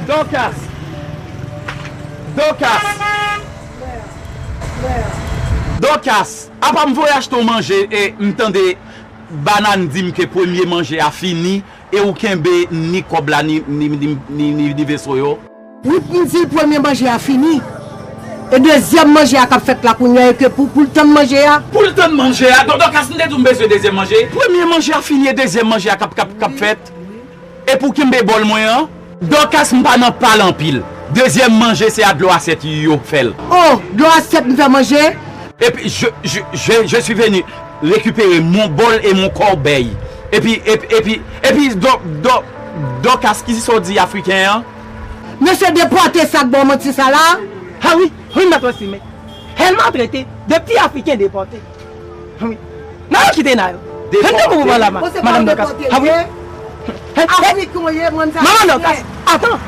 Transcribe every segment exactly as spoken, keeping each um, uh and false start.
Dorcas! Dorcas! Dorcas! Apa m voye achte w manje e m tande Banann di m ke premye manje a fini e ou kenbe ni kòb la ni, ni, ni, ni, ni, ni veso yo. Wi, m di l premye manje a fini. E dezyèm manje a k ap fèt la kounye a e ke pou, pou l tann manje a. Pou l tann manje a? Don, Dorcas, m te di w m bezwen dezyèm manje. Premye manje a fini e dezyèm manje a k ap, k ap, k ap fèt. Epi w kenbe bòl mwen an. Dorcas, m pa nan pale anpil. Dezyèm manje se a dlo asyèt yo fè l. Oh, dlo asyèt m fè manje? Epi, je, je, je, je suis venu récupérer mon bol et mon corbeille. Epi, epi, epi, epi, Dò-, Dò-, Dorcas, ki sa w di Afriken an? Mesye depòte sa k ba w manti sa la. Ah wi, wi, m nan twò simen. Hèl maltrete, de ti Afriken depòte. Wi. Nan yo kite nan yo. Hèl te pou pran la, ma-, Madanm Dorcas. Ah wi. Hèl, hèl. Afriken w ye, mwen sa. Maman Dorcas, attends.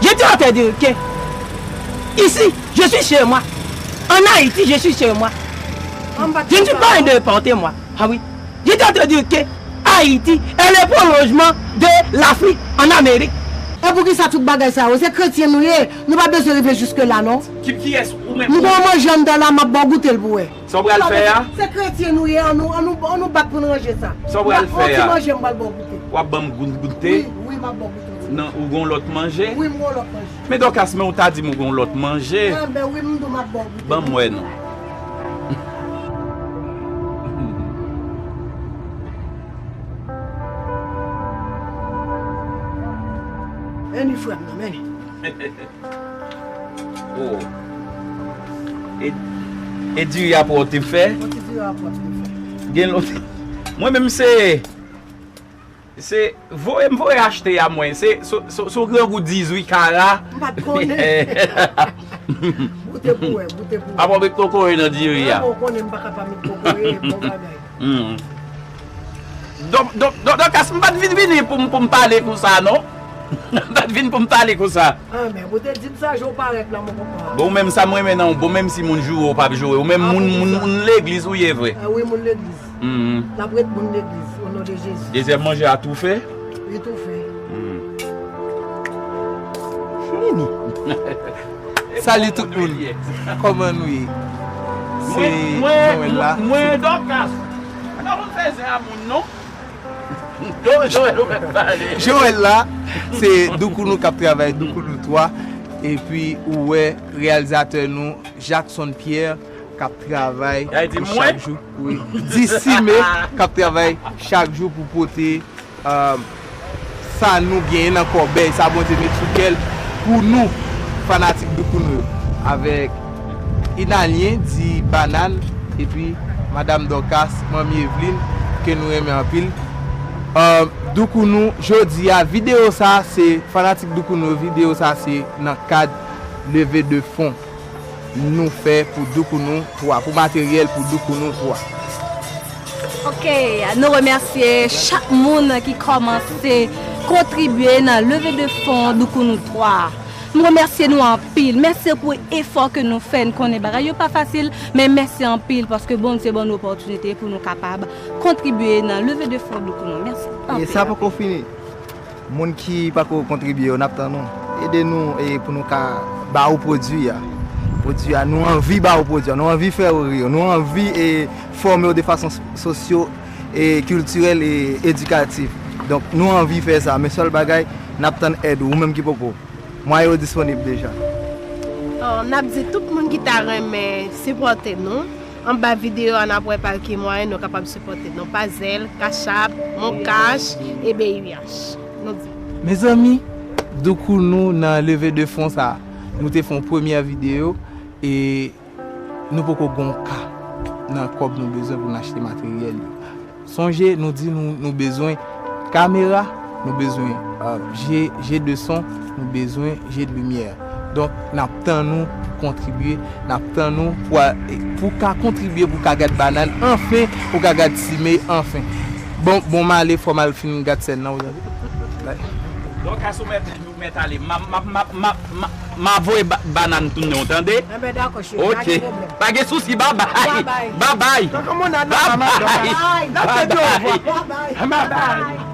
Je suis en train de dire que ici, je suis chez moi. En Haïti, je suis chez moi. Je ne suis pas un déporté, moi. Ah oui. Je suis en train de dire que Haïti est le prolongement de l'Afrique en Amérique. E poukisa tout bagay sa yo? Se kretyen nou ye. Nou pa bezwen rive jiske la, non. Ki, kiyès ou menm? M gon manje anndan la, m ap ba w goute l pou w wè. Sa w pral fè a? Se kretyen nou ye, an nou, an nou, an nou bat pou n ranje sa. Sa w pral fè a? Yon ti manje m pral ba w goute. W ap ban m gou-, goute? Wi, wi, m ap ba w goute yon ti manje. Non, ou gon lòt manje? Wi, m gon lòt manje. Men Dorcas, men ou ta di m ou gon lòt manje. Enben wi, m di w m ap ba w goute. Ban m wè non. Vini frè m nan, vini. Oh. E, e diri a pwòte fè? Yon ti diri a pwòte fè. Gen lòt. Mwen menm se, se voye m voye achte a mwen. Se, se, se, se grangou dizwi kara. M pa t konnen. Goute pou wè, goute pou wè. Apa w met kokoye nan diri a? Mwen konnen m pa ka pa met kokoye, bon bagay. Hmm. Donk, donk, donk, Dorcas, m pa t vin vini pou m, pou m pale konsa, non. M pa t vin pou m pale konsa. Ah, men ou te di m sa, jan w parèt la, mon papa. Bon, ou menm sa m renmen nan ou, bon, menm si moun joure ou p ap joure. Ou menm moun, moun, moun legliz ou ye vre. Ah wi, moun legliz. Hmm. N ap ret moun legliz, o non de Jezi. Dezyèm manje a toufe? Li toufe. Hmm. Fini. Salut tout moun. Kòman nou ye? Se Joël la. Mwen, mwen, Dorcas. Ou pa konn fè zen a moun, non? Joël, ou mèt pale. Joël la, se Doukounou k ap travay, Doukounou twa. Epi, ou wè, reyalizatè nou, Jackson Pierre, k ap travay chak jou. Wi. Di Sime, k ap travay chak jou pou pote, um, sa nou genyen nan kòbèy, sa Bondye met sou kè l pou nou, fanatik Doukounou yo. Avèk Inalyen, di Banann, epi Madam Dorcas, Manmi Evelyne, ke nou renmen anpil. Um, Doukounou, jodi a, videyo sa, se fanatik Doukounou, videyo sa, se nan kad leve de fon nou fè pou Doukounou twa, pou materyèl pou Doukounou twa. Ok, nou remèsye chak moun ki kòmanse kontribye nan leve de fon Doukounou twa. M remèsye nou anpil. Mèsi pou efò ke nou fè. N konnen bagay yo pa fasil, men mèsi anpil paske Bondye ban nou opòtinite pou nou kapab kontribye nan leve de fon Doukounou. Mèsi anpil. E sa poko fini. Moun ki pako kontribye yo, n ap tann ou. Ede nou, e, pou nou ka ba ou pwodui a. Pwodui a, nou anvi ba ou pwodui a. Nou anvi fè ou ri. Nou anvi, e, fòme w de fason sosyo, e, kiltirèl e edikatif. Donk, nou anvi fè sa. Men sèl bagay, n ap tann èd ou, ou menm ki poko. Mwayen yo disponib deja. Oh, n ap di tout moun ki ta renmen sipòte nou. Anba videyo a, n ap wè pa ki mwayen nou kapab sipòte nou. Pa Zelle, Cash App, Mon Cash, e B U H. Nou di. Mezanmi, Doukounou nan leve de fon sa, nou te fè yon premyè videyo e nou poko gon ka nan kòb nou bezwen pou n achte materyèl yo. Sonje, nou di nou, nou bezwen kamera, nou bezwen, euh, je, je de son, nou bezwen je de limyè. Donk, n ap tann nou kontribye, n ap tann nou pou a, pou ka kontribye, pou ka gad Banann anfen, pou ka gad Sime anfen. Bon, bon, m ale, fò m al fin gad sèn nan, ou tande? Donk, asou mèt Mèt ale, m a, m a, m a, m a, m a, m a voye ba-, Banann tounen, w tande? Enben, dakò, cheri, pa gen pwoblèm. Ok. Pa gen sousi, babay. Babay. Babay. Babay. Babay. Babay.